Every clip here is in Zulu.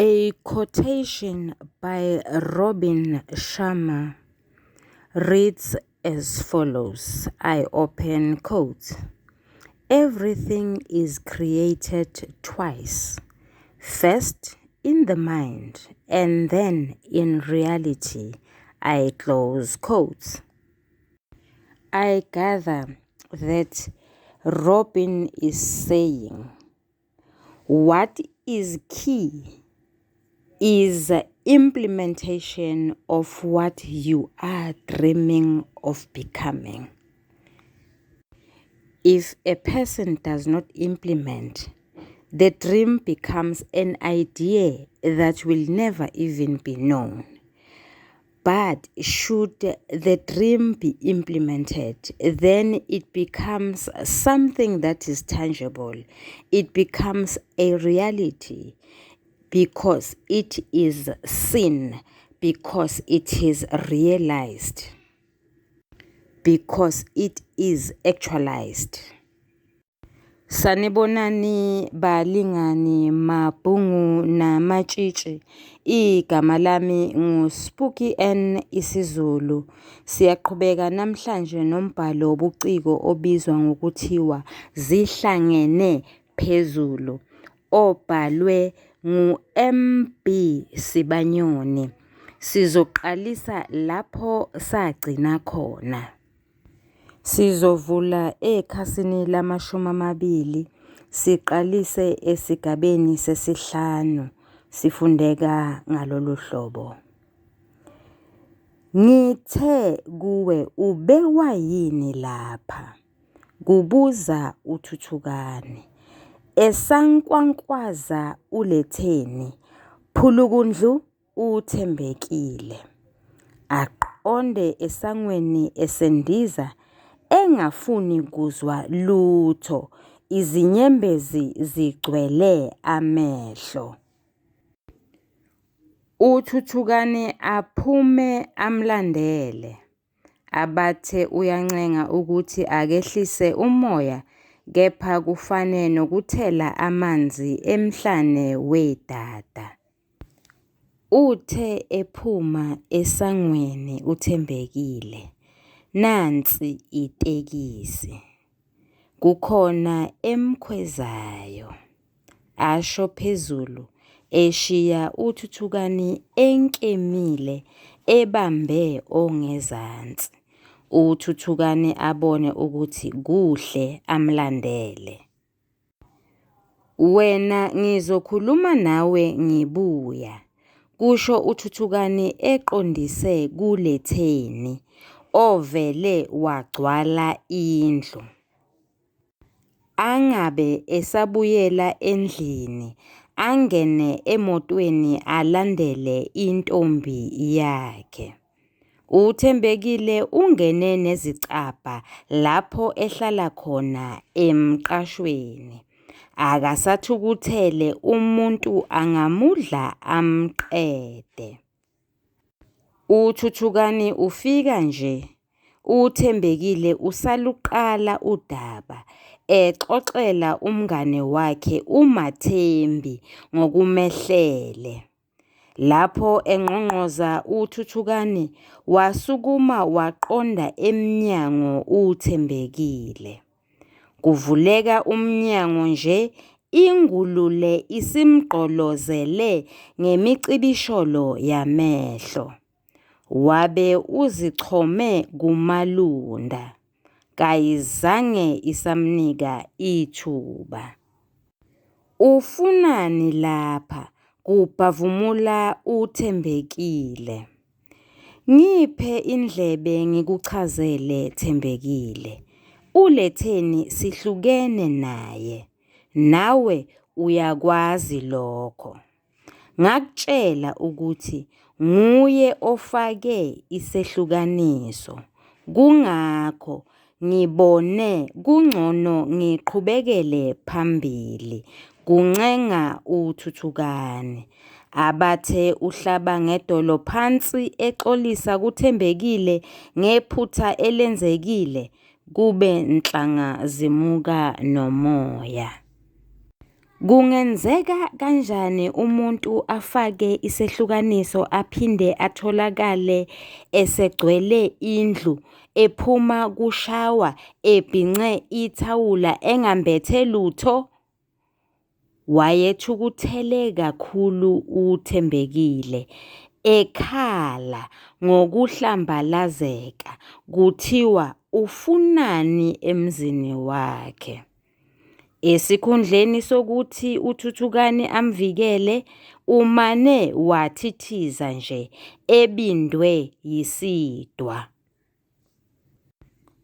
A quotation by Robin Sharma reads as follows, I open quote, "Everything is created twice, first in the mind and then in reality," I close quotes. I gather that Robin is saying, what is key is implementation of what you are dreaming of becoming. If a person does not implement, the dream becomes an idea that will never even be known. But should the dream be implemented, then it becomes something that is tangible. It becomes a reality because it is seen, because it is realized, because it is actualized. Sanibonani balingani, mabhungu namatshitshi. Igama lami nguSpooky N isiZulu. Siyaqhubeka namhlanje nombhalo wobuciko obizwa ngokuthiwa Zihlangene Phezulu, obhalwe ngu-M_B Sibanyoni. Sizoqalisa lapho sagcina khona. Sizovula ekhasini lama-20 siqalise esigabeni sesihlanu sifundeka ngalolu hlobo. Ngithe kuwe ubekwa yini lapha? Kubuza uThuthukani. Esankwankwaza uLetheni, phulukundlu uThembekile. Aqonde esangweni esendiza engafuni kuzwa lutho, izinyembezi zigcwele amehlo. UThuthukani aphume amlandele. Abathe uyancenga ukuthi akehlise umoya kepha kufane nokuthela amanzi emhlane wedada. Uthe ephuma esangweni uThembekile, nansi itekisi. Kukhona emkhwezayo, asho phezulu eshiya uThuthukani enkemile ebambe ongezansi. UThuthukani abone ukuthi kuhle amlandele. Wena ngizokhuluma nawe ngibuya, kusho uThuthukani eqondise kuLetheni ovele wagcwala indlu. Angabe esabuyela endlini angene emotweni alandele intombi yakhe. UThembekile ungene nezicabha lapho ehlala khona emqashweni. Akasathukuthele umuntu angamudla amqede. UThuthukani ufika nje, uThembekile usaluqala udaba, exoxela umngane wakhe uMathembi ngokumehlele. Lapho engqongqoza uThuthukani wasukuma waqonda emnyango uThembekile. Kuvuleka umnyango nje ingulule isimgqolozele ngemicibisholo yamehlo. Wabe uzichome kuMalunda, kayizange isamnika ithuba. Ufunani lapha? Kubhavumula uThembekile. Ngiphe indlebe ngikuchazele Thembekile. ULetheni sihlukene naye, nawe uyakwazi lokho. Ngakutshela ukuthi nguye ofake isehlukaniso, kungakho ngibone kungcono ngiqhubekele phambili, kuncenga uThuthukani. Abathe uhlaba ngedolo phansi exolisa kuThembekile ngephutha elenzekile, kube nhlanga zimuka nomoya. Kungenzeka kanjani umuntu afake isehlukaniso aphinde atholakale esegcwele indlu ephuma kushawa ebhince ithawula engambethe lutho? Wayethukuthele kakhulu uThembekile ekhala ngokuhlambalazeka kuthiwa ufunani emzini wakhe. Esikhundleni sokuthi uThuthukani amvikele, umane wathithiza nje ebindwe yisidwa.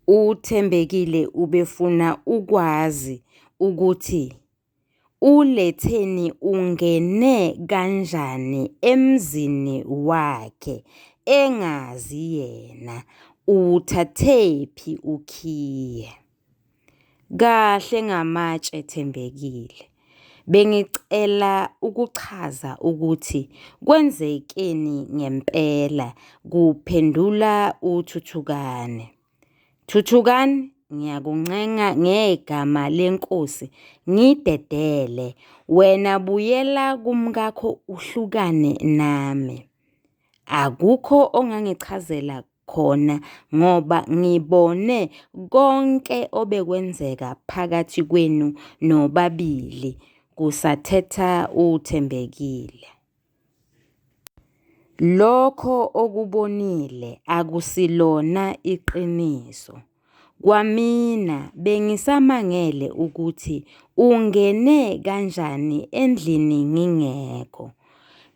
UThembekile ubefuna ukwazi ukuthi uLetheni ungene kanjani emzini wakhe engazi yena, uwuthathephi ukhiye. Kahle ngamatshe Thembekile, bengicela ukuchaza ukuthi kwenzekeni ngempela, kuphendula uThuthukani. Thuthukani, ngiyakuncenga ngegama lenkosi ngidedele, wena buyela kumkakho uhlukane nami. Akukho ongangichazela khona ngoba ngibone konke obekwenzeka phakathi kwenu nobabili, kusathetha uThembekile. Lokho okubonile akusilona iqiniso. Kwamina bengisamangele ukuthi ungene kanjani endlini ngingekho.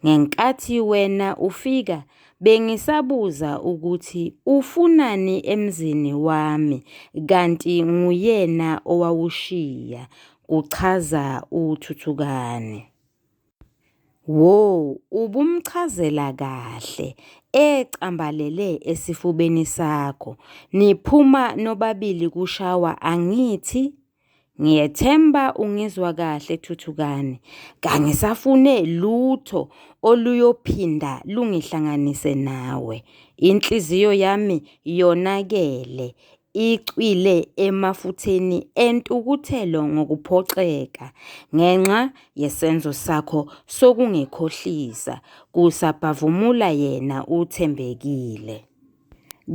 Ngenkathi wena ufika bengisabuza ukuthi ufunani emzini wami kanti nguyena owawushiya, kuchaza uThuthukani. Wo, ubumchazela kahle ecambalele esifubeni sakho, niphuma nobabili kushawa angithi? Ngiyethemba ungizwa kahle Thuthukani, kangisafune lutho oluyophinda lungihlanganise nawe. Inhliziyo yami yonakele, icwile emafutheni entukuthelo ngokuphoxeka ngenxa yesenzo sakho sokungikhohlisa, kusabhavumula yena uThembekile.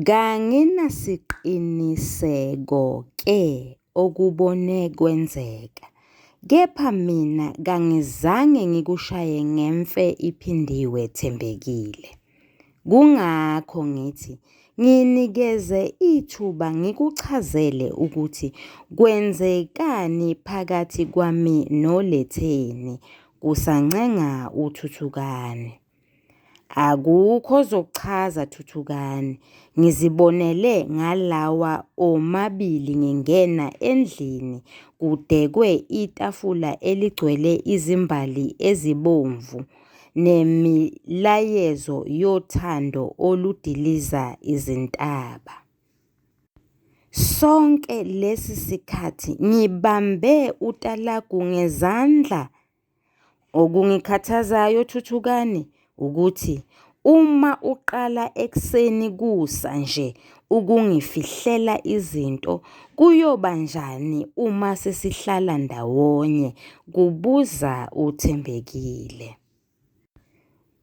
Kanginasiqiniseko-ke okubone kwenzeka, kepha mina kangizange ngikushaye ngemfe iphindiwe Thembekile. Kungakho ngithi nginikeze ithuba ngikuchazele ukuthi kwenzekani phakathi kwami noLetheni, kusancenga uThuthukani. Akukho ozokuchaza Thuthukani, ngizibonele ngalawa omabili ngingena endlini kudekwe itafula eligcwele izimbali ezibomvu nemilayezo yothando oludiliza izintaba. Sonke lesi sikhathi ngibambe utalagu ngezandla Okungikhathazayo Thuthukani ukuthi uma uqala ekuseni kusa nje ukungifihlela izinto kuyoba njani uma sesihlala ndawonye, kubuza uThembekile.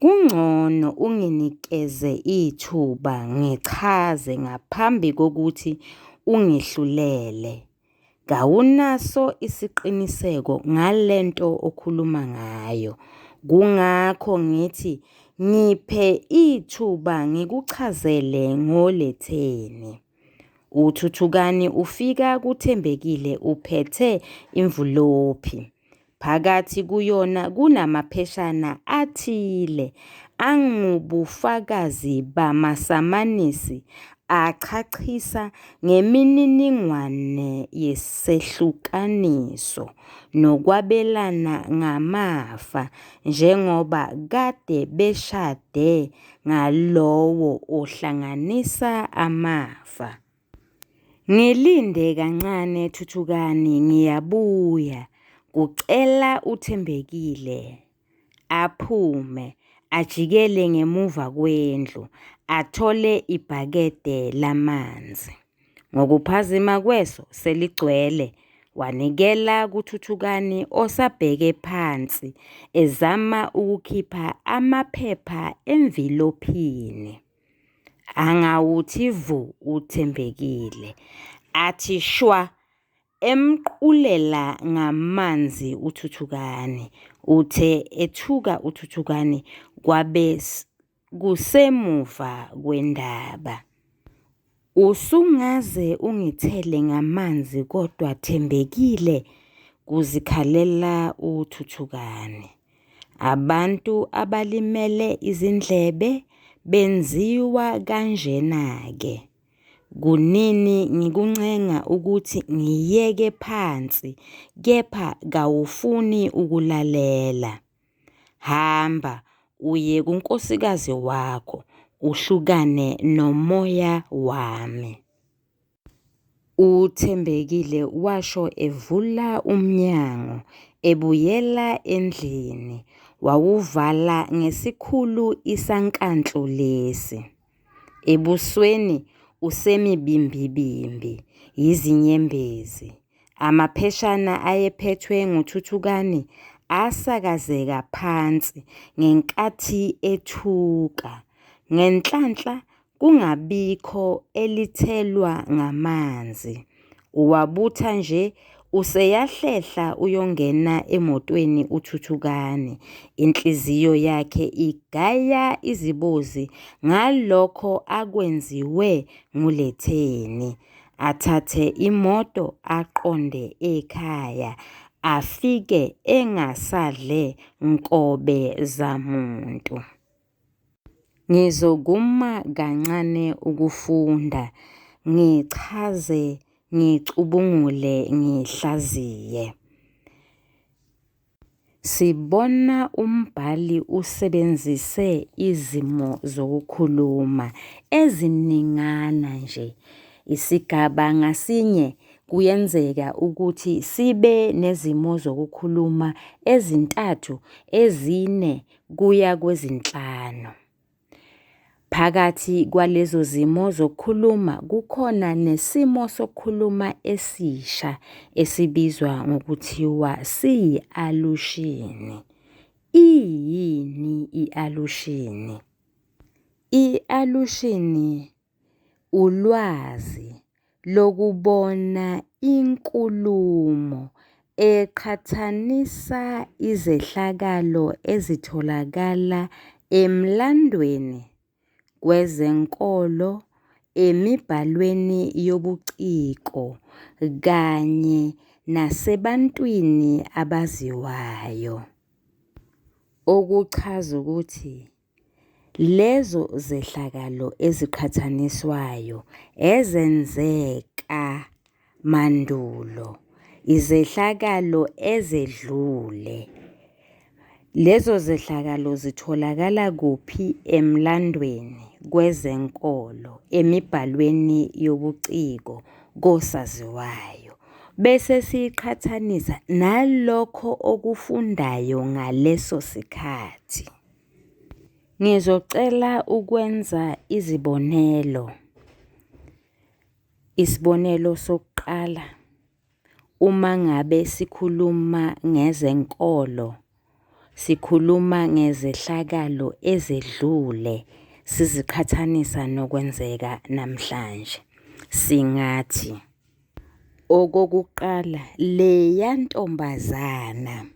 Kungcono unginikeze ithuba ngichaze ngaphambi kokuthi ungihlulele. Kawunaso isiqiniseko ngale nto okhuluma ngayo. Kungakho ngithi ngiphe ithuba ngikuchazele ngoLetheni. UThuthukani ufika kuThembekile uphethe imvulophi. Phakathi kuyona kunamapheshana athile angubufakazi bamasamanisi achachisa ngemininingwane yesehlukaniso nokwabelana ngamafa njengoba kade beshade ngalowo ohlanganisa amafa. Ngilinde kancane Thuthukani ngiyabuya, kucela uThembekile. Aphume, ajikele ngemuva kwendlu, athole ibhakede lamanzi. Ngokuphazima kweso seligcwele. Wanikela kuThuthukani osabheke phansi ezama ukukhipha amaphepha emvilophini. Angawuthi vu uThembekile, athi shwa emqulela ngamanzi uThuthukani. Uthe ethuka uThuthukani kwabe kusemuva kwendaba. Usungaze ungithele ngamanzi kodwa Thembekile, kuzikhalela uThuthukani. Abantu abalimele izindlebe benziwa kanjena-ke. Kunini ngikuncenga ukuthi ngiyeke phansi kepha kawufuni ukulalela. Hamba uye kunkosikazi wakho uhlukane nomoya wami. UThembekile washo evula umnyango ebuyela endlini wawuvala ngesikhulu isankanhlu lesi. Ebusweni usemibimbibimbi yizinyembezi. Amapheshana ayephethwe nguThuthukani asakazeka phansi ngenkathi ethuka. Ngenhlanhla kungabikho elithelwa ngamanzi. Uwabutha nje useyahlehla uyongena emotweni uThuthukani. Inhliziyo yakhe igaya izibozi ngalokho akwenziwe nguLetheni. Athathe imoto aqonde ekhaya afike engasadle nkobe zamuntu. Ngizokuma kancane ukufunda, ngichaze, ngicubungule, ngihlaziye. Sibona umbhali usebenzise izimo zokukhuluma eziningana nje. Isigaba ngasinye kuyenzeka ukuthi sibe nezimo zokukhuluma ezintathu, ezine kuya kwezinhlanu. Phakathi kwalezo zimo zokukhuluma kukhona nesimo sokukhuluma esisha esibizwa ngokuthiwa siyi-alushini. Iyini i-alushini? I-alushini ulwazi lokubona inkulumo eqhathanisa izehlakalo ezitholakala emlandweni, kwezenkolo, emibhalweni yobuciko kanye nasebantwini abaziwayo. Okuchaza ukuthi lezo zehlakalo eziqhathaniswayo ezenzeka mandulo, izehlakalo ezedlule. Lezo zehlakalo zitholakala kuphi emlandweni, kwezenkolo, emibhalweni yobuciko, kosaziwayo. Bese siyiqhathanisa nalokho okufundayo ngaleso sikhathi. Ngizocela ukwenza izibonelo. Isibonelo sokuqala, uma ngabe sikhuluma ngezenkolo, sikhuluma ngezehlakalo ezedlule siziqhathanisa nokwenzeka namhlanje. Singathi, okokuqala leya ntombazana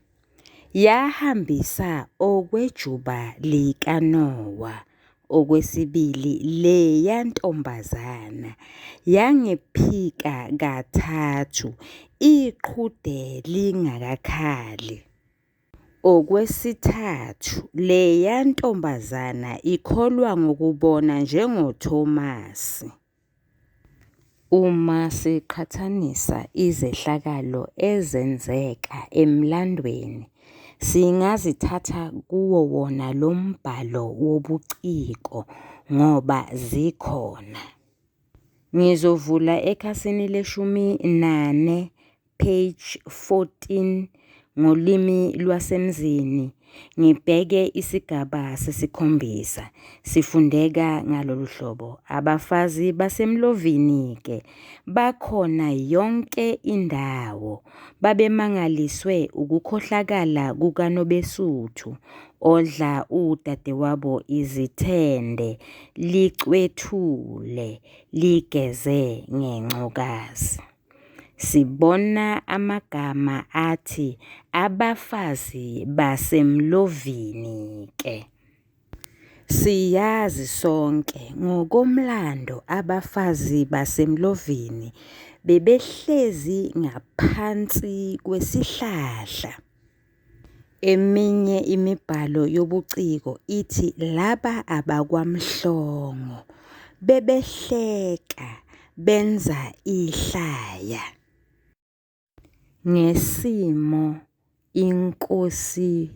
yahambisa okwejuba likaNowa. Okwesibili, leya ntombazana yangiphika kathathu iqhude lingakakhali. Okwesithathu, leya ntombazana ikholwa ngokubona njengoThomasi. Uma siqhathanisa izehlakalo ezenzeka emlandweni, singazithatha kuwo wona lo mbhalo wobuciko ngoba zikhona. Ngizovula ekhasini leshumi nane, page 14. Ngolimi lwasemzini ngibheke isigaba sesikhombisa sifundeka ngalolu hlobo. Abafazi baseMlovini-ke bakhona yonke indawo babemangaliswe ukukhohlakala kukaNobesuthu odla udadewabo izithende licwethule ligeze ngencokazi. Sibona amagama athi abafazi baseMlovini-ke. Siyazi sonke ngokomlando abafazi baseMlovini bebehlezi ngaphansi kwesihlahla. Eminye imibhalo yobuciko ithi laba abakwaMhlongo bebehleka benza ihlaya. Ngesimo iNkosi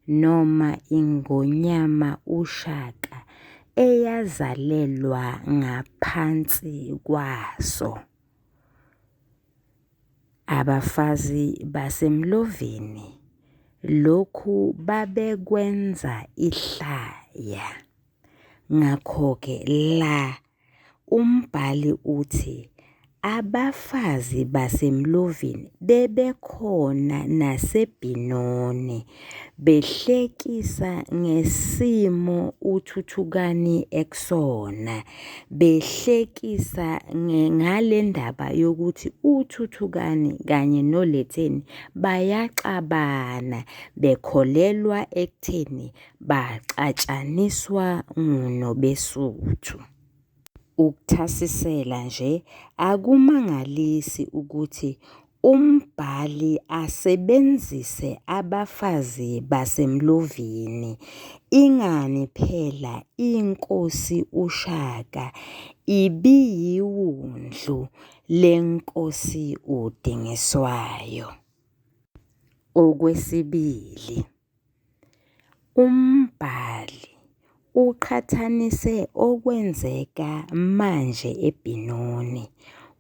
noma iNgonyama uShaka eyazalelwa ngaphansi kwaso. Abafazi baseMlovini lokhu babekwenza ihlaya. Ngakho-ke la umbhali uthi abafazi baseMlovini bebekhona naseBhenoni behlekisa ngesimo uThuthukani ekusona, behlekisa ngale ndaba yokuthi uThuthukani kanye noLetheni bayaxabana bekholelwa ekutheni baxatshaniswa nguNobesuthu. Ukuthasisela nje akumangalisi ukuthi umbhali asebenzise abafazi baseMlovini ingani phela iNkosi uShaka ibiyiwundlu lenkosi uDingiswayo. Okwesibili, umbhali uqhathanise okwenzeka manje eBenoni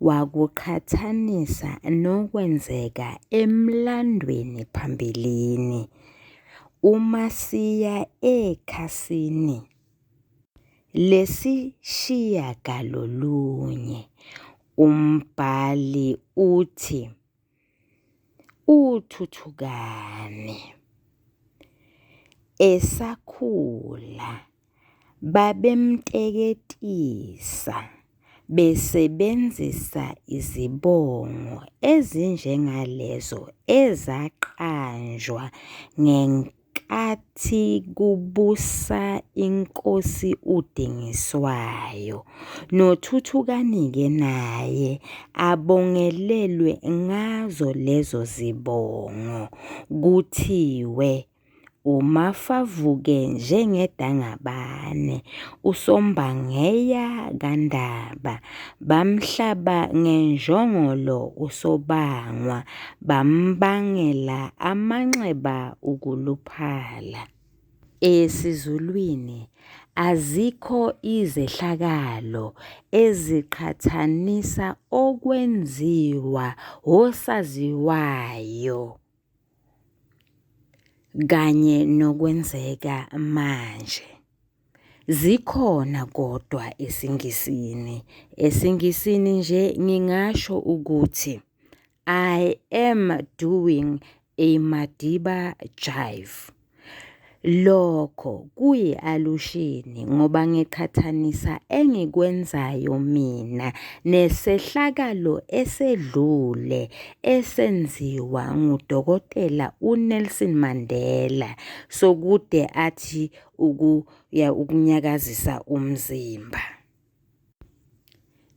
wakuqhathanisa nokwenzeka emlandweni phambilini. Uma siya ekhasini lesishiyagalolunye umbhali uthi uThuthukani esakhula babemteketisa besebenzisa izibongo ezinjengalezo ezaqanjwa Ngenkathi kubusa iNkosi uDingiswayo, noThuthukani-ke naye abongelelwe ngazo lezo zibongo, kuthiwe uMafavuke njengedangabane, uSombangeya kaNdaba, bamhlaba ngenjongolo uSobangwa bambangela amanxeba ukuluphala. EsiZulwini azikho izehlakalo eziqhathanisa okwenziwa wosaziwayo kanye nokwenzeka manje. Zikhona kodwa esiNgisini. EsiNgisini nje ngingasho ukuthi I am doing a Madiba jive. Lokho kuyi-alushini ngoba ngiqhathanisa engikwenzayo mina nesehlakalo esedlule esenziwa nguDokotela uNelson Mandela sokude athi ukuya ukunyakazisa umzimba.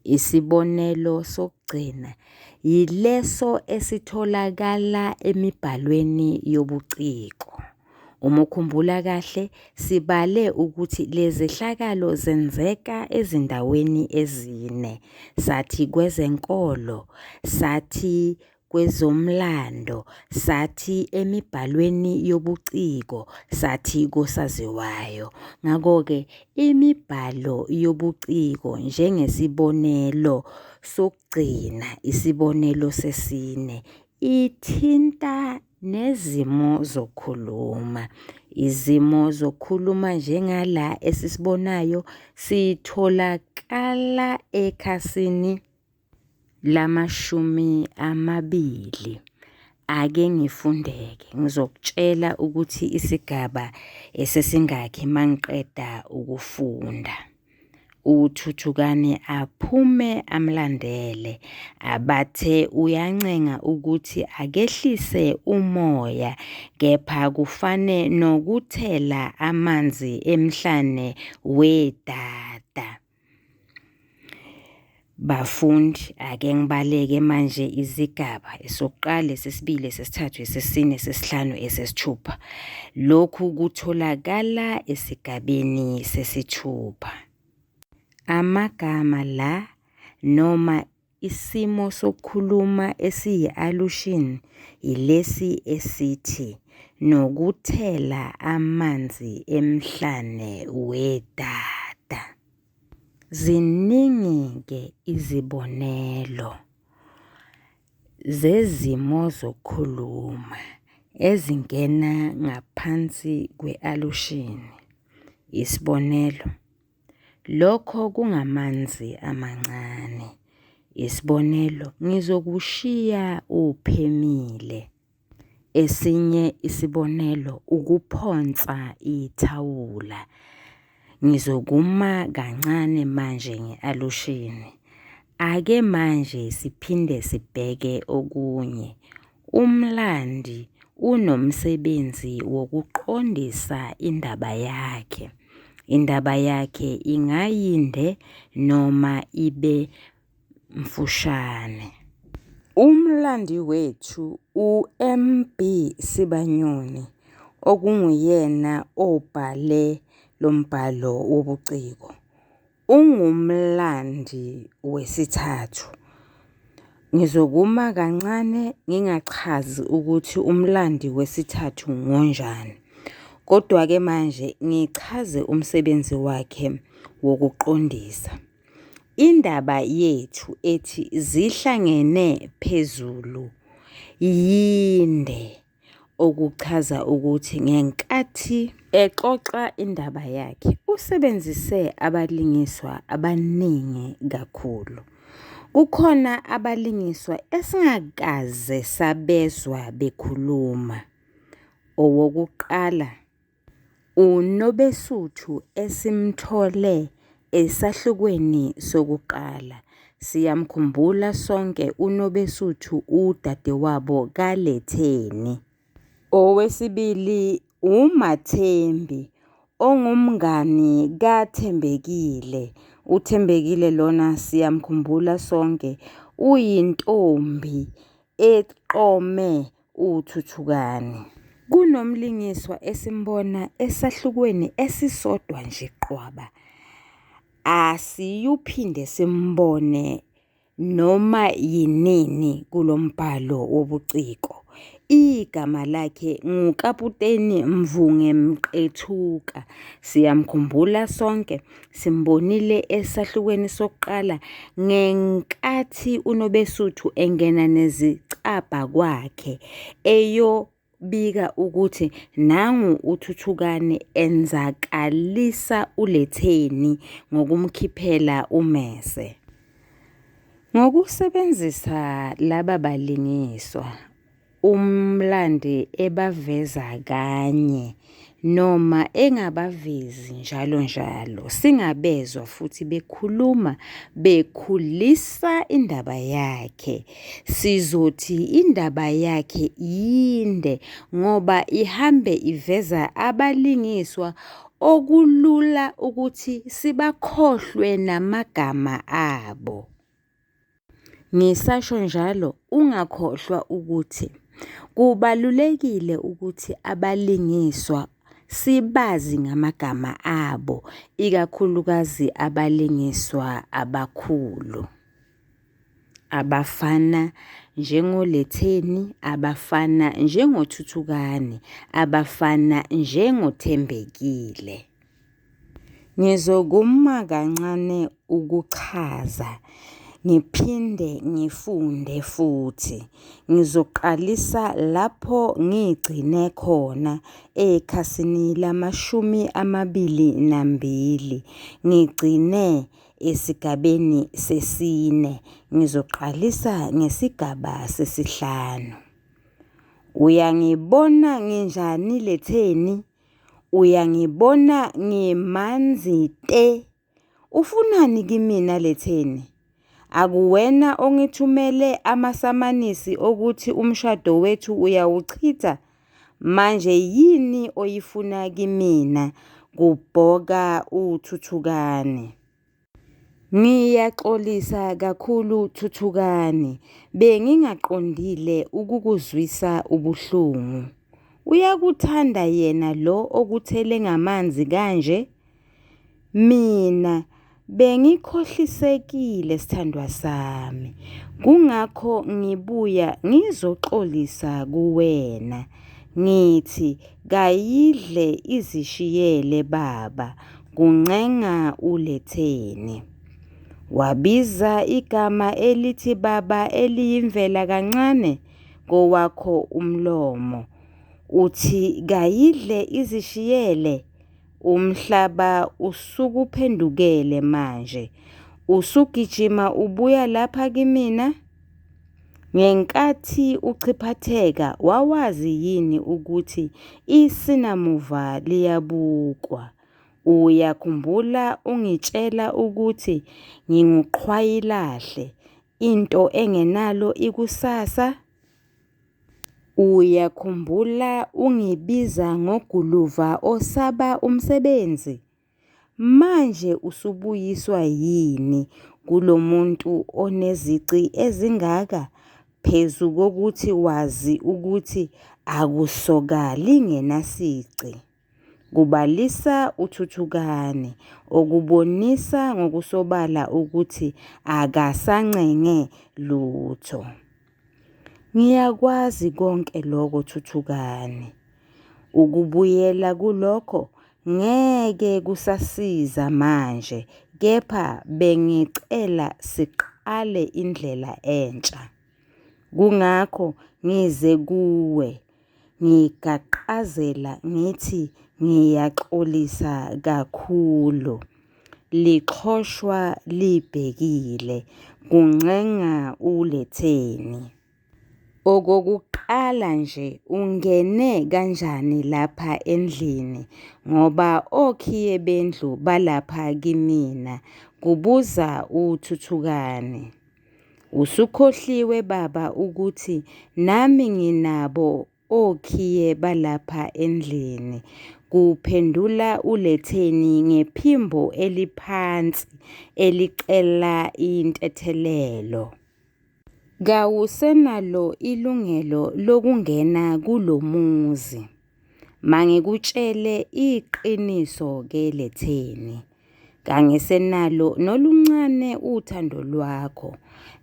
Isibonelo sokugcina yileso esitholakala emibhalweni yobuciko. Uma ukhumbula kahle sibale ukuthi lezehlakalo zenzeka ezindaweni ezine. Sathi kwezenkolo, sathi kwezomlando, sathi emibhalweni yobuciko, sathi kosaziwayo. Ngakho-ke imibhalo yobuciko njengesibonelo sokugcina, isibonelo sesine, ithinta nezimo zokukhuluma. Izimo zokukhuluma njengala esisibonayo sitholakala ekhasini lamashumi amabili. Ake ngifundeke ngizokutshela ukuthi isigaba esesingakhi mangiqeda ukufunda. UThuthukani aphume amlandele abathe uyancenga ukuthi akehlise umoya kepha kufane nokuthela amanzi emhlane wedada. Bafundi, ake ngibaleke manje izigaba esokuqala, esesibili, esesithathu, esesine, esesihlanu, esesithupha. Lokhu kutholakala esigabeni sesithupha. Amagama la noma isimo sokukhuluma esiyi-allusion yilesi esithi nokuthela amanzi emhlane wedada. Ziningi-ke izibonelo zezimo zokukhuluma ezingena ngaphansi kwe-allusion. Isibonelo, lokho kungamanzi amancane. Isibonelo, ngizokushiya uphemile. Esinye isibonelo, ukuphonsa ithawula. Ngizokuma kancane manje nge-alushini. Ake manje siphinde sibheke okunye. Umlandi unomsebenzi wokuqondisa indaba yakhe. Indaba yakhe ingayinde noma ibe mfushane. Umlandi wethu uMB Sibanyoni okunguyena obhale lo mbhalo wobuciko, ungumlandi wesithathu. Ngizokuma kancane ngingachazi ukuthi umlandi wesithathu ngonjani. Kodwa-ke manje ngichaze umsebenzi wakhe wokuqondisa. Indaba yethu ethi zihlangene phezulu yinde okuchaza ukuthi ngenkathi exoxa indaba yakhe usebenzise abalingiswa abaningi kakhulu. Kukhona abalingiswa esingakaze sabezwa bekhuluma. Owokuqala uNobesuthu esimthole esahlukweni sokuqala. Siyamkhumbula sonke uNobesuthu udadewabo kaLetheni. Owesibili uMathembi ongumngani kaThembekile. UThembekile lona siyamkhumbula sonke uyintombi eqome uThuthukani. Kunomlingiswa esimbona esahlukweni esisodwa nje qwaba. Asiyuphinde simbone noma yinini kulo mbhalo wobuciko. Igama lakhe nguKaputeni Mvunge Mqethuka. Siyamkhumbula sonke, simbonile esahlukweni sokuqala ngenkathi uNobesuthu engena nezicabha kwakhe eyobika ukuthi nangu uThuthukani enzakalisa uLetheni ngokumkhiphela ummese. Ngokusebenzisa laba balingiswa umlandi ebaveza kanye noma engabavezi njalo njalo singabezwa futhi bekhuluma bekhulisa indaba yakhe. Sizothi indaba yakhe yinde ngoba ihambe iveza abalingiswa okulula ukuthi sibakhohlwe namagama abo. Ngisasho njalo ungakhohlwa ukuthi kubalulekile ukuthi abalingiswa sibazi ngamagama abo, ikakhulukazi abalingiswa abakhulu. Abafana njengoLetheni, abafana njengoThuthukani, abafana njengoThembekile. Ngizokuma kancane ukuchaza. ngiphinde ngifunde futhi. Ngizoqalisa lapho ngigcine khona ekhasini lama-22, ngigcine esigabeni sesine, ngizoqalisa ngesigaba sesihlanu. Uyangibona nginjani Letheni? Uyangibona ngimanzi te? Ufunani kimina Letheni? Akuwena ongithumele amasamanisi okuthi umshado wethu uyawuchitha? Manje yini oyifuna kimina? Kubhoka uThuthukani. Ngiyaxolisa kakhulu Thuthukani, bengingaqondile ukukuzwisa ubuhlungu. Uyakuthanda yena lo okuthele ngamanzi kanje? Mina bengikhohlisekile sithandwa sami, kungakho ngibuya ngizoxolisa kuwena. Ngithi kayidle izishiyele baba, kuncenga uLetheni. Wabiza igama elithi baba eliyimvela kancane kowakho umlomo. Uthi kayidle izishiyele? Umhlaba usukuphendukele manje. Usugijima ubuya lapha kimina? Ngenkathi uchiphatheka wawazi yini ukuthi isinamuva liyabukwa? Uyakhumbula ungitshela ukuthi nginguqhwayilahle, into engenalo ikusasa? Uyakhumbula ungibiza ngoguluva osaba umsebenzi? Manje usubuyiswa yini kulo muntu onezici ezingaka phezu kokuthi wazi ukuthi akusoka lingenasici? Kubalisa uThuthukani okubonisa ngokusobala ukuthi akasancenge lutho. Ngiyakwazi konke lokho Thuthukani. Ukubuyela kulokho ngeke kusasiza manje kepha bengicela siqale indlela entsha. Kungakho ngize kuwe ngigaqazela ngithi ngiyaxolisa kakhulu. Lixhoshwa libhekile, kuncenga uLetheni. Okokuqala nje ungene kanjani lapha endlini ngoba okhiye bendlu balapha kimina? Kubuza uThuthukani. Usukhohliwe baba ukuthi nami nginabo okhiye balapha endlini, kuphendula uLetheni ngephimbo eliphansi elicela intethelelo. Kawusenalo ilungelo lokungena kulo muzi. Mangikutshele iqiniso-ke Letheni, kangisenalo noluncane uthando lwakho.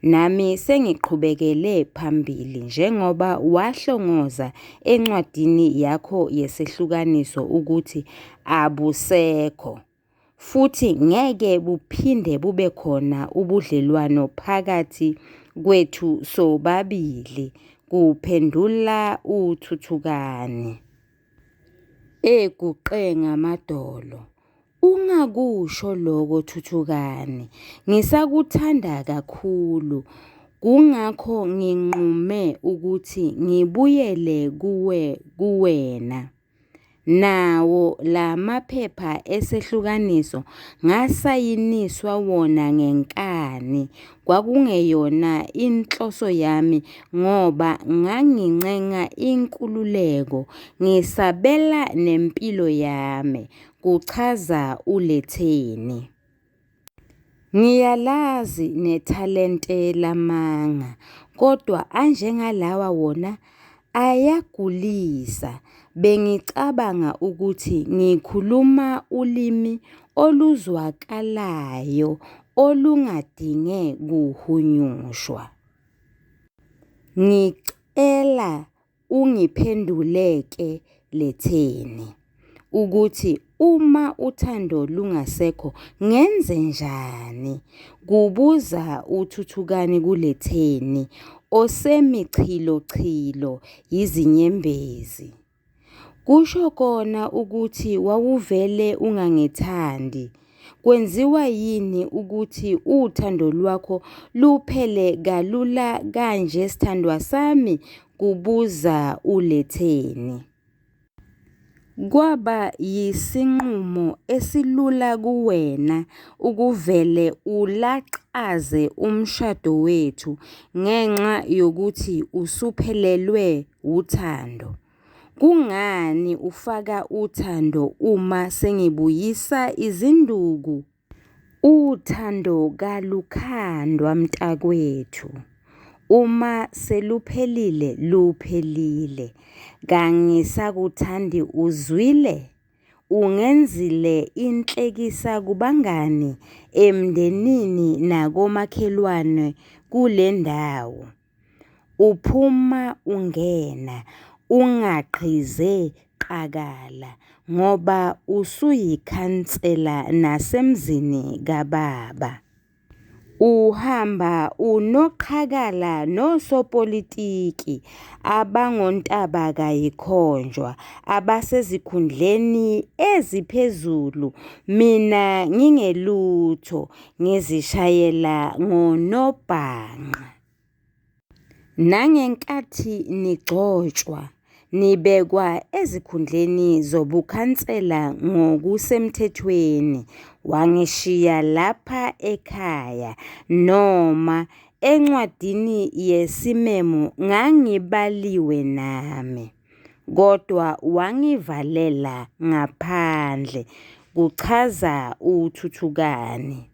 Nami sengiqhubekele phambili njengoba wahlongoza encwadini yakho yesehlukaniso ukuthi abusekho. Futhi ngeke buphinde bube khona ubudlelwano phakathi kwethu sobabili, kuphendula uThuthukani. Eguqe ngamadolo. Ungakusho lokho Thuthukani, ngisakuthanda kakhulu. Kungakho nginqume ukuthi ngibuyele kuwe kuwena. Nawo la maphepha esehlukaniso ngasayiniswa wona ngenkani. Kwakungeyona inhloso yami ngoba ngangincenga inkululeko, ngisabela nempilo yami, kuchaza uLetheni. Ngiyalazi nethalente lamanga kodwa anjengalawa wona ayagulisa. Bengicabanga ukuthi ngikhuluma ulimi oluzwakalayo olungadinge kuhunyushwa. Ngicela Ungiphendule-ke Letheni ukuthi uma. Uma uthando lungasekho ngenzenjani? Kubuza uThuthukani kuLetheni osemichilochilo yizinyembezi. Kusho kona ukuthi wawuvele ungangithandi. Kwenziwa yini ukuthi uthando lwakho luphele kalula kanje sithandwa sami? Kubuza uLetheni. Kwaba yisinqumo esilula kuwena ukuvele ulaxaze umshado wethu ngenxa yokuthi usuphelelwe uthando. Kungani ufaka uthando uma sengibuyisa izinduku? Uthando kalukhandwa mntakwethu. Uma seluphelile luphelile. Kangisakuthandi uzwile? Ungenzile inhlekisa kubangani, emndenini nakomakhelwane kule ndawo. Uphuma ungena ungaqhize qakala ngoba usuyikhansela nasemzini kababa. Uhamba unoqhakala nosopolitiki abangontabakayikhonjwa abasezikhundleni eziphezulu mina ngingelutho ngizishayela ngonobhanqa. Nangenkathi nigcotshwa, nibekwa ezikhundleni zobukhansela ngokusemthethweni, wangishiya lapha ekhaya noma encwadini yesimemo ngangibaliwe nami, kodwa wangivalela ngaphandle, kuchaza uThuthukani.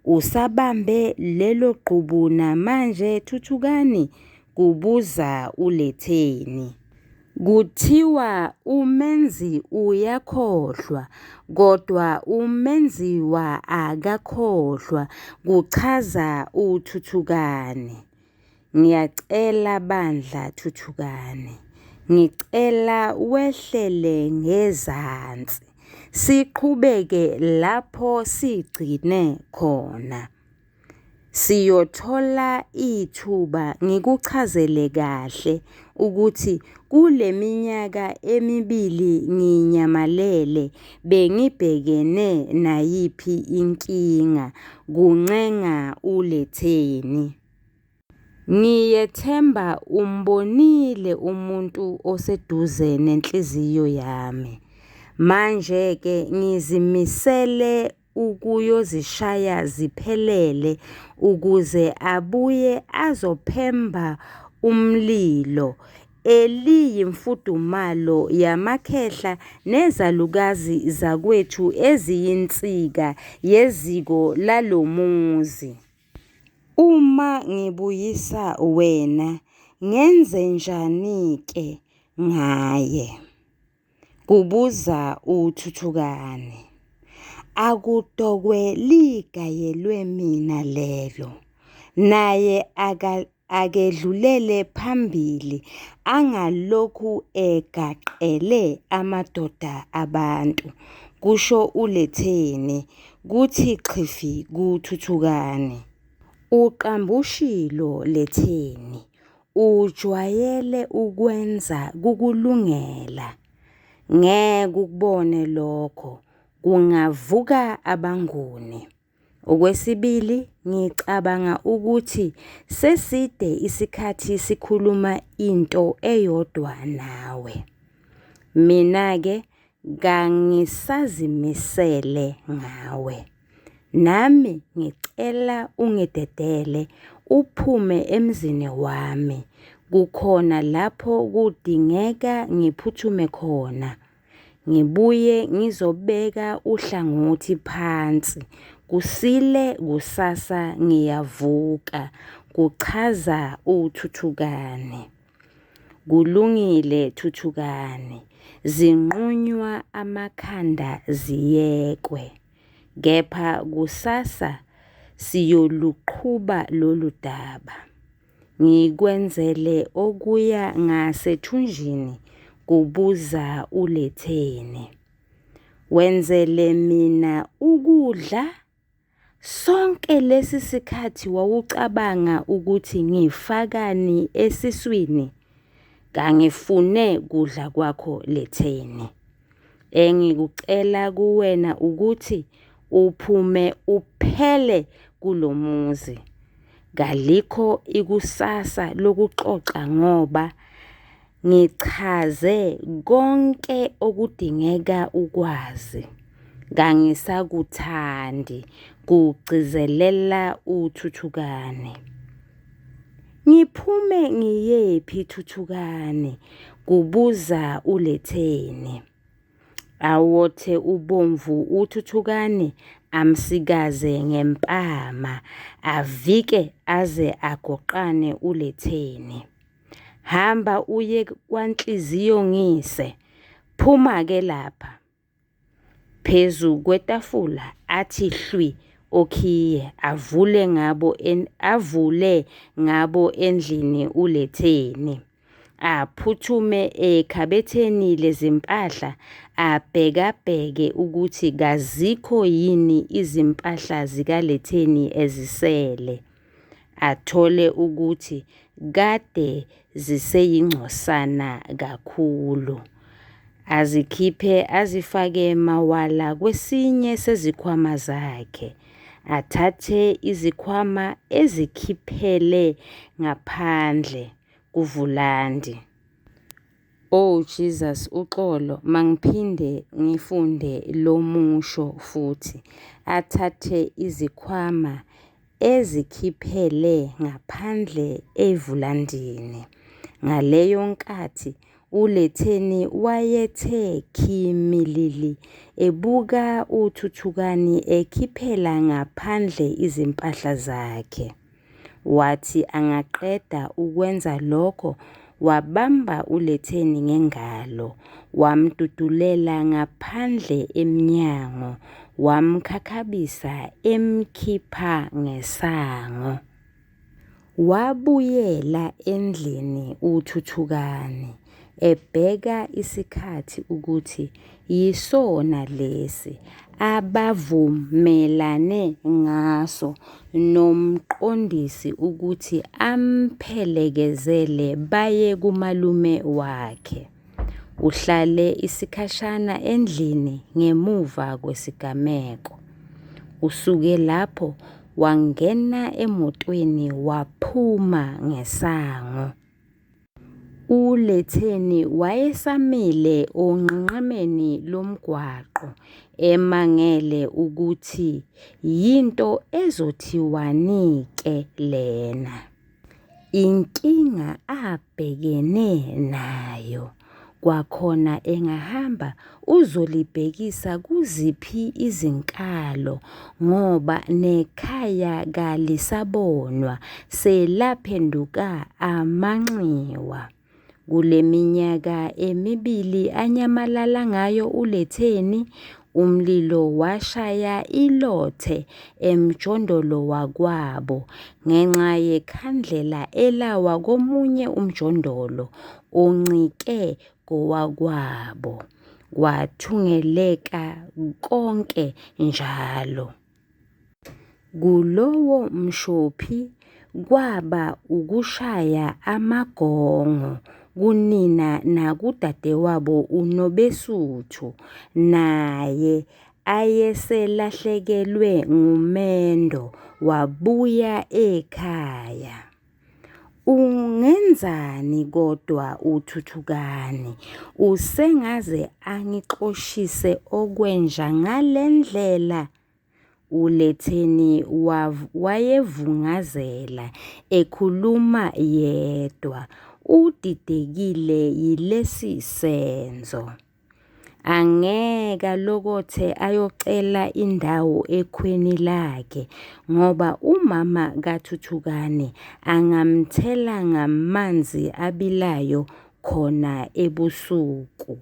Usabambe lelo gqubu namanje Thuthukani? Kubuza uLetheni. Kuthiwa umenzi uyakhohlwa kodwa umenziwa akakhohlwa, kuchaza uThuthukani. Ngiyacela bandla Thuthukani, ngicela wehlele ngezansi siqhubeke lapho sigcine khona. Siyothola ithuba ngikuchazele kahle ukuthi kule minyaka emibili nginyamalele bengibhekene nayiphi inkinga, kuncenga uLetheni. Ngiyethemba umbonile umuntu oseduze nenhliziyo yami. Manje-ke ngizimisele ukuyozishaya ziphelele ukuze abuye azophemba umlilo eliyimfudumalo yamakhehla nezalukazi zakwethu eziyinsika yeziko lalo muzi. Uma ngibuyisa wena ngenzenjani-ke ngaye? Kubuza uThuthukani. Akudokwe ligayelwe mina lelo, naye akedlulele phambili angalokhu egaqele amadoda abantu, kusho uLetheni kuthi xhifi kuThuthukani. Uqambushilo Letheni, ujwayele ukwenza kukulungela. Ngeke ukubone lokho, kungavuka abaNguni. Okwesibili, ngicabanga ukuthi seside isikhathi sikhuluma into eyodwa nawe. Mina-ke kangisazimisele ngawe. Nami ngicela ungidedele uphume emzini wami. Kukhona lapho kudingeka ngiphuthume khona. Ngibuye ngizobeka uhlangothi phansi. Kusile kusasa ngiyavuka, kuchaza uThuthukani. Kulungile Thuthukani, zinqunywa amakhanda ziyekwe. Kepha kusasa siyoluqhuba lolu daba. Ngikwenzele okuya ngasethunjini, kubuza uLetheni. Wenzele mina ukudla? Sonke lesi sikhathi wawucabanga ukuthi ngifakani esiswini? Kangifune kudla kwakho Letheni. Engikucela kuwena ukuthi uphume uphele kulo muzi. Kalikho ikusasa lokuxoxa ngoba ngichaze konke okudingeka ukwazi. Kangisakuthandi, kugcizelela uThuthukani. Ngiphume ngiyephi Thuthukani? Kubuza uLetheni. Awothe ubomvu uThuthukani amsikaze ngempama avike aze agoqane uLetheni. Hamba uye kwanhliziyo ngise, phuma-ke lapha. Phezu kwetafula athi hlwi okhiye avule ngabo avule ngabo endlini uLetheni. Aphuthume ekhabetheni lezimpahla abhekabheke ukuthi kazikho yini izimpahla zikaLetheni ezisele. Athole ukuthi kade ziseyingcosana kakhulu. Azikhiphe azifake mawala kwesinye sezikhwama zakhe. Athathe izikhwama ezikhiphele ngaphandle kuvulandi. Oh Jesus uxolo mangiphinde ngifunde lo musho futhi. Athathe izikhwama ezikhiphele ngaphandle evulandini. Ngaleyo nkathi uLetheni wayethe khimilili ebuka uThuthukani ekhiphela ngaphandle izimpahla zakhe. Wathi angaqeda ukwenza lokho wabamba uLetheni ngengalo wamdudulela ngaphandle emnyango wamkhakhabisa emkhipha ngesango. Wabuyela endlini uThuthukani ebheka isikhathi ukuthi yisona lesi abavumelane ngaso nomqondisi ukuthi amphelekezele baye kumalume wakhe. Uhlale isikhashana endlini ngemuva kwesigameko. Usuke lapho wangena emotweni waphuma ngesango. ULetheni wayesamile onqenqemeni lomgwaqo emangele ukuthi yinto ezothiwani-ke lena. Inkinga abhekene nayo. Kwakhona engahamba uzolibhekisa kuziphi izinkalo ngoba nekhaya kalisabonwa selaphenduka amanxiwa. Kule minyaka emibili anyamalala ngayo uLetheni, umlilo washaya ilothe emjondolo wakwabo ngenxa yekhandlela elawa komunye umjondolo oncike kowakwabo. Kwathungeleka konke njalo. Kulowo mshophi kwaba ukushaya amagongo kunina nakudadewabo uNobesuthu naye ayeselahlekelwe ngumendo wabuya ekhaya. Ungenzani kodwa uThuthukani? Usengaze angixoshise okwenja ngale ndlela? ULetheni wayevungazela ekhuluma yedwa, udidekile yilesi senzo. Angeke alokothe ayocela indawo ekhweni lakhe ngoba umama kaThuthukani angamthela ngamanzi abilayo khona ebusuku.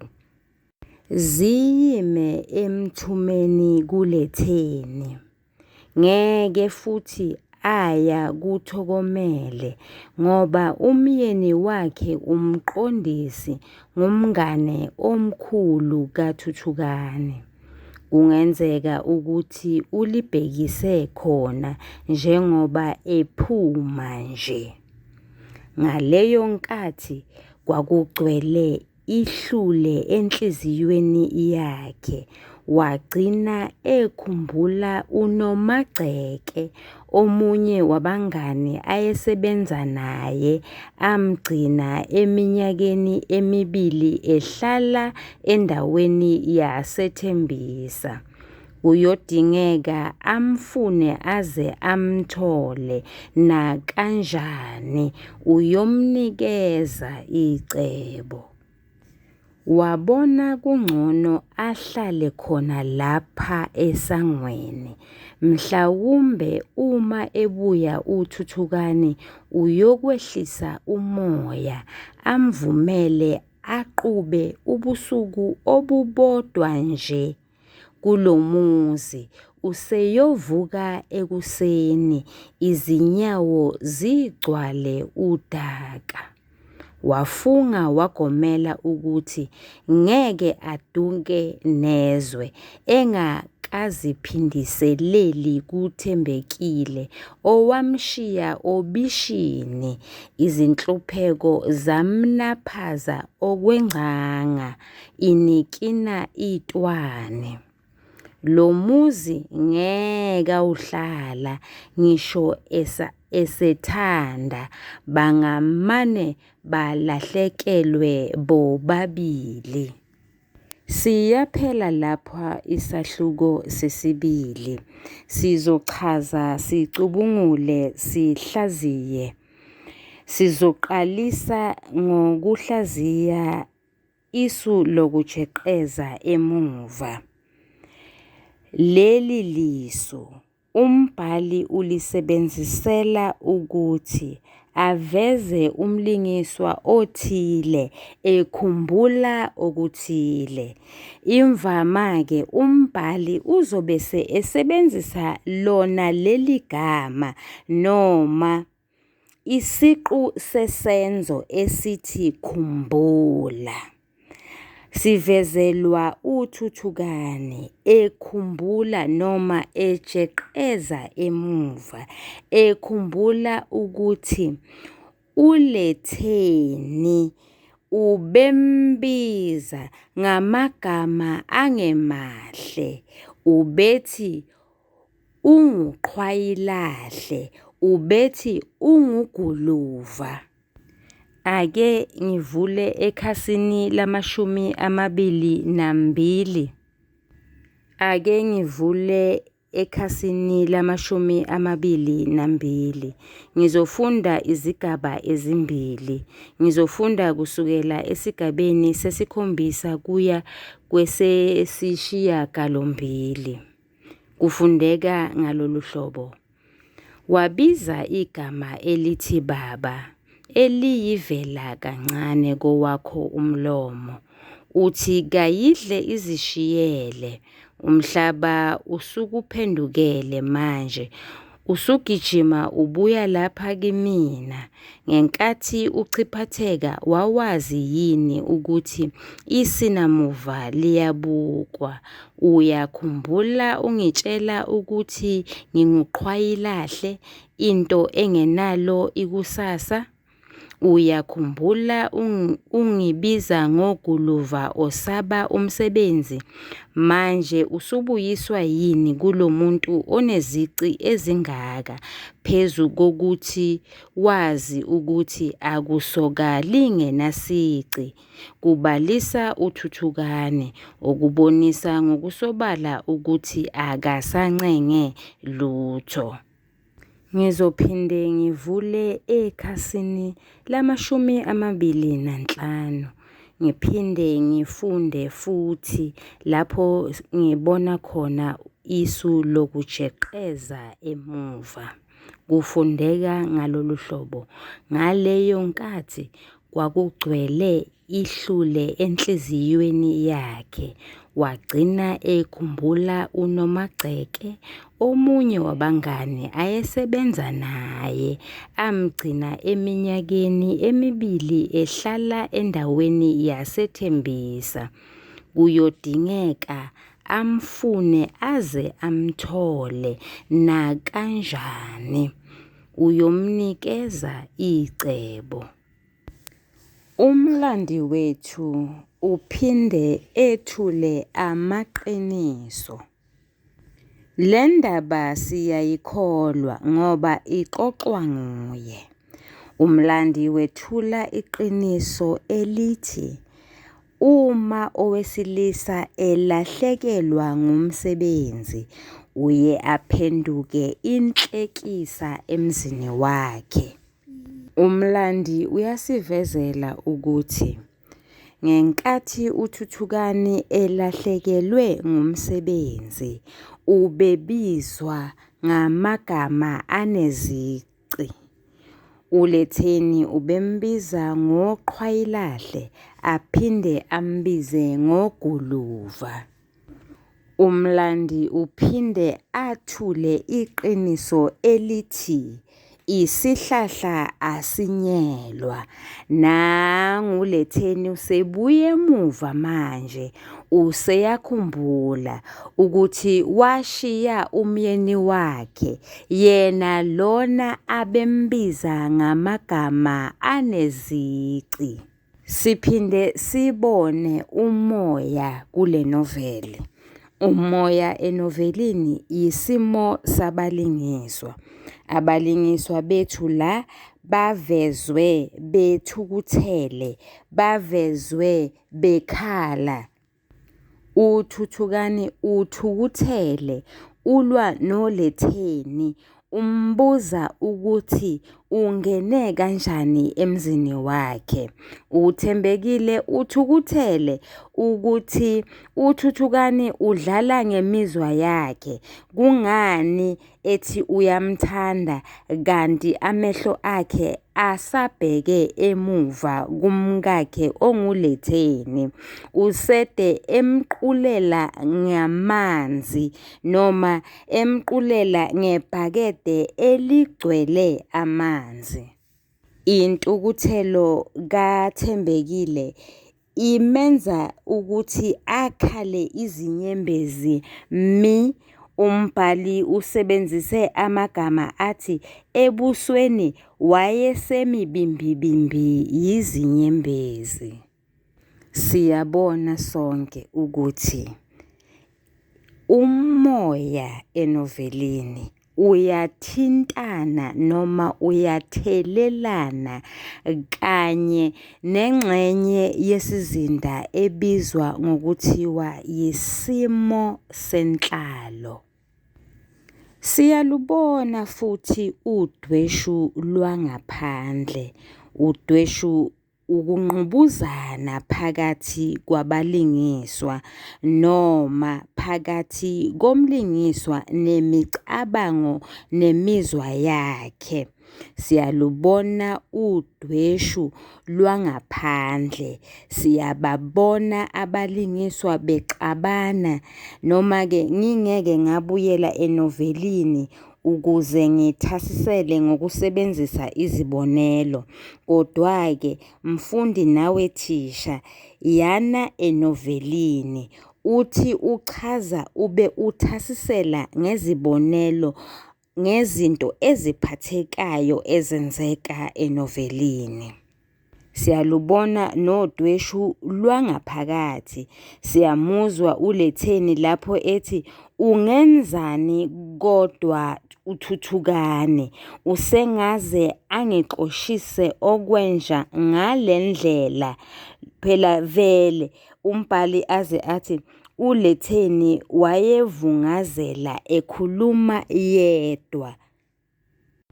Ziyime emthumeni kuLetheni. Ngeke futhi aya kuThokomele ngoba umyeni wakhe uMqondisi ngumngane omkhulu kaThuthukani. Kungenzeka ukuthi ulibhekise khona njengoba ephuma nje. Ngaleyo nkathi kwakugcwele ihlule enhliziyweni yakhe wagcina ekhumbula uNomagceke omunye wabangani ayesebenza naye amgcina eminyakeni emibili ehlala endaweni yaseThembisa. Kuyodingeka amfune aze amthole nakanjani uyomnikeza icebo. Wabona kungcono ahlale khona lapha esangweni, mhlawumbe uma ebuya uThuthukani uyokwehlisa umoya amvumele aqube ubusuku obubodwa nje kulo muzi useyovuka ekuseni izinyawo zigcwale udaka. Wafunga wagomela ukuthi ngeke aduke nezwe engakaziphindiseleli kuThembekile owamshiya obishini izinhlupheko zamnaphaza okwengcanga inikina intwane. Lo muzi ngeke awuhlala ngisho esethanda bangamane balahlekelwe bobabili. Siyaphela lapha isahluko sesibili. Sizochaza, sicubungule, sihlaziye. Sizoqalisa ngokuhlaziya Isu lokujeqeza emuva. Leli lisu umbhali ulisebenzisela ukuthi aveze umlingiswa othile ekhumbula okuthile. Imvama-ke umbhali uzobe esebenzisa lona leli gama noma Isiqu sesenzo esithi khumbula sivezelwa uThuthukani ekhumbula noma ejeqeza emuva ekhumbula ukuthi uLetheni ubembiza ngamagama angemahle, ubethi unguqhwayilahle, ubethi unguguluva. Ake ngivule ekhasini lamashumi amabili nambili. Ake ngivule ekhasini lamashumi amabili nambili. Ngizofunda izigaba ezimbili. Ngizofunda kusukela esigabeni sesikhombisa kuya kwesesishiyagalombili. Kufundeka ngalolu hlobo. Wabiza igama elithi baba eliyivela kancane kowakho umlomo. Uthi kayidle izishiyele. Umhlaba usukuphendukele manje. Usugijima ubuya lapha kimina. Ngenkathi uchiphatheka wawazi yini ukuthi isinamuva liyabukwa? Uyakhumbula ungitshela ukuthi nginguqhwayilahle, into engenalo ikusasa? Uyakhumbula ungibiza ngoguluva osaba umsebenzi? Manje usubuyiswa yini kulo muntu onezici ezingaka phezu kokuthi wazi ukuthi akusoka lingenasici? Kubalisa uThuthukani, okubonisa ngokusobala ukuthi akasancenge lutho. Ngizophinde ngivule ekhasini lamashumi amabili nanhlanu ngiphinde ngifunde futhi lapho ngibona khona isu lokujeqeza emuva. Kufundeka ngalolu hlobo, ngaleyo nkathi kwakugcwele ihlule enhliziyweni yakhe. Wagcina ekhumbula uNomagceke, omunye wabangani ayesebenza naye, amgcina eminyakeni emibili ehlala endaweni yaseThembisa. Kuyodingeka amfune aze amthole nakanjani uyomnikeza icebo. Umlandi wethu uphinde ethule amaqiniso. Le ndaba siyayikholwa ngoba ixoxwa nguye. Umlandi wethula iqiniso elithi uma owesilisa elahlekelwa ngumsebenzi uye aphenduke inhlekisa emzini wakhe. Umlandi uyasivezela ukuthi ngenkathi uThuthukani elahlekelwe ngumsebenzi ubebizwa ngamagama anezici. ULetheni ubembiza ngoqhwayilahle aphinde ambize ngoguluva. Umlandi uphinde athule iqiniso elithi isihlahla asinyelwa, nangu uLetheni usebuya emuva manje useyakhumbula ukuthi washiya umyeni wakhe yena lona abembiza ngamagama anezici. Siphinde sibone umoya kule noveli. Umoya enovelini yisimo sabalingiswa. Abalingiswa bethu la bavezwe bethukuthele, bavezwe bekhala. UThuthukani uthukuthele ulwa noLetheni umbuza ukuthi ungene kanjani emzini wakhe. UThembekile uthukuthele ukuthi uThuthukani udlala ngemizwa yakhe. Kungani ethi uyamthanda kanti amehlo akhe asabheke emuva kumkakhe onguLetheni. Usede emqulela ngamanzi noma emqulela ngebhakede eligcwele amanzi. Intukuthelo kaThembekile imenza ukuthi akhale izinyembezi mi. Umbhali usebenzise amagama athi ebusweni wayesemibimbibimbi yizinyembezi. Siyabona sonke ukuthi umoya enovelini uyathintana noma uyathelelana kanye nengxenye yesizinda ebizwa ngokuthiwa yisimo senhlalo. Siyalubona futhi udweshu lwangaphandle, udweshu ukungqubuzana phakathi kwabalingiswa noma phakathi komlingiswa nemicabango nemizwa yakhe. Siyalubona udweshu lwangaphandle, siyababona abalingiswa bexabana noma-ke ngingeke ngabuyela enovelini ukuze ngithasisele ngokusebenzisa izibonelo. Kodwa-ke mfundi nawe thisha yana enovelini uthi uchaza ube uthasisela ngezibonelo ngezinto eziphathekayo ezenzeka enovelini. Siyalubona nodweshu lwangaphakathi, siyamuzwa uLetheni lapho ethi ungenzani kodwa uThuthukani usengaze angixoshise okwenja ngale ndlela. Phela vele umbhali aze athi uLetheni wayevungazela ekhuluma yedwa.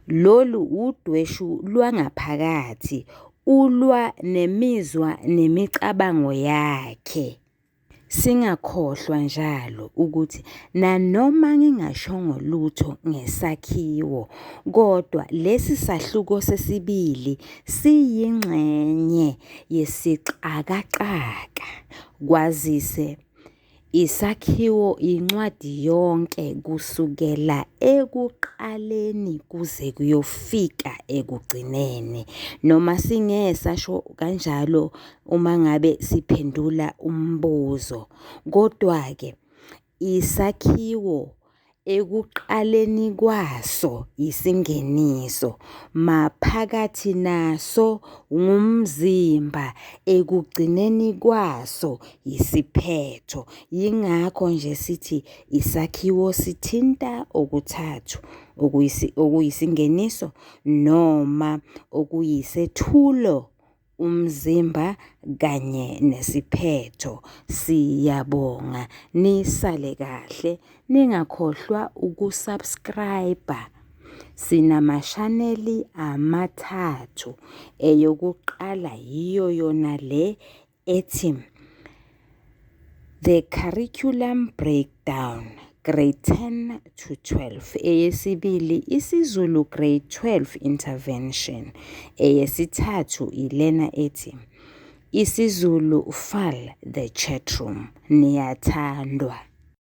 Lolu udweshu lwangaphakathi, ulwa nemizwa nemicabango yakhe. Singakhohlwa njalo ukuthi nanoma ngingashongo lutho ngesakhiwo kodwa lesi sahluko sesibili siyingxenye yesixakaxaka kwazise isakhiwo incwadi yonke kusukela ekuqaleni kuze kuyofika ekugcineni. Noma singeke sasho kanjalo uma ngabe siphendula umbuzo, kodwa-ke Isakhiwo ekuqaleni kwaso yisingeniso, maphakathi naso ngumzimba, ekugcineni kwaso yisiphetho. Yingakho nje sithi isakhiwo sithinta okuthathu okuyisingeniso noma okuyisethulo umzimba kanye nesiphetho. Siyabonga, nisale kahle, ningakhohlwa ukusubscribe. Sinamashaneli amathathu, eyokuqala yiyo yona le ethi The Curriculum Breakdown Grade 10 to 12. Eyesibili isiZulu Grade 12 Intervention. Eyesithathu ilena ethi isiZulu Fal the Chatroom. Niyathandwa.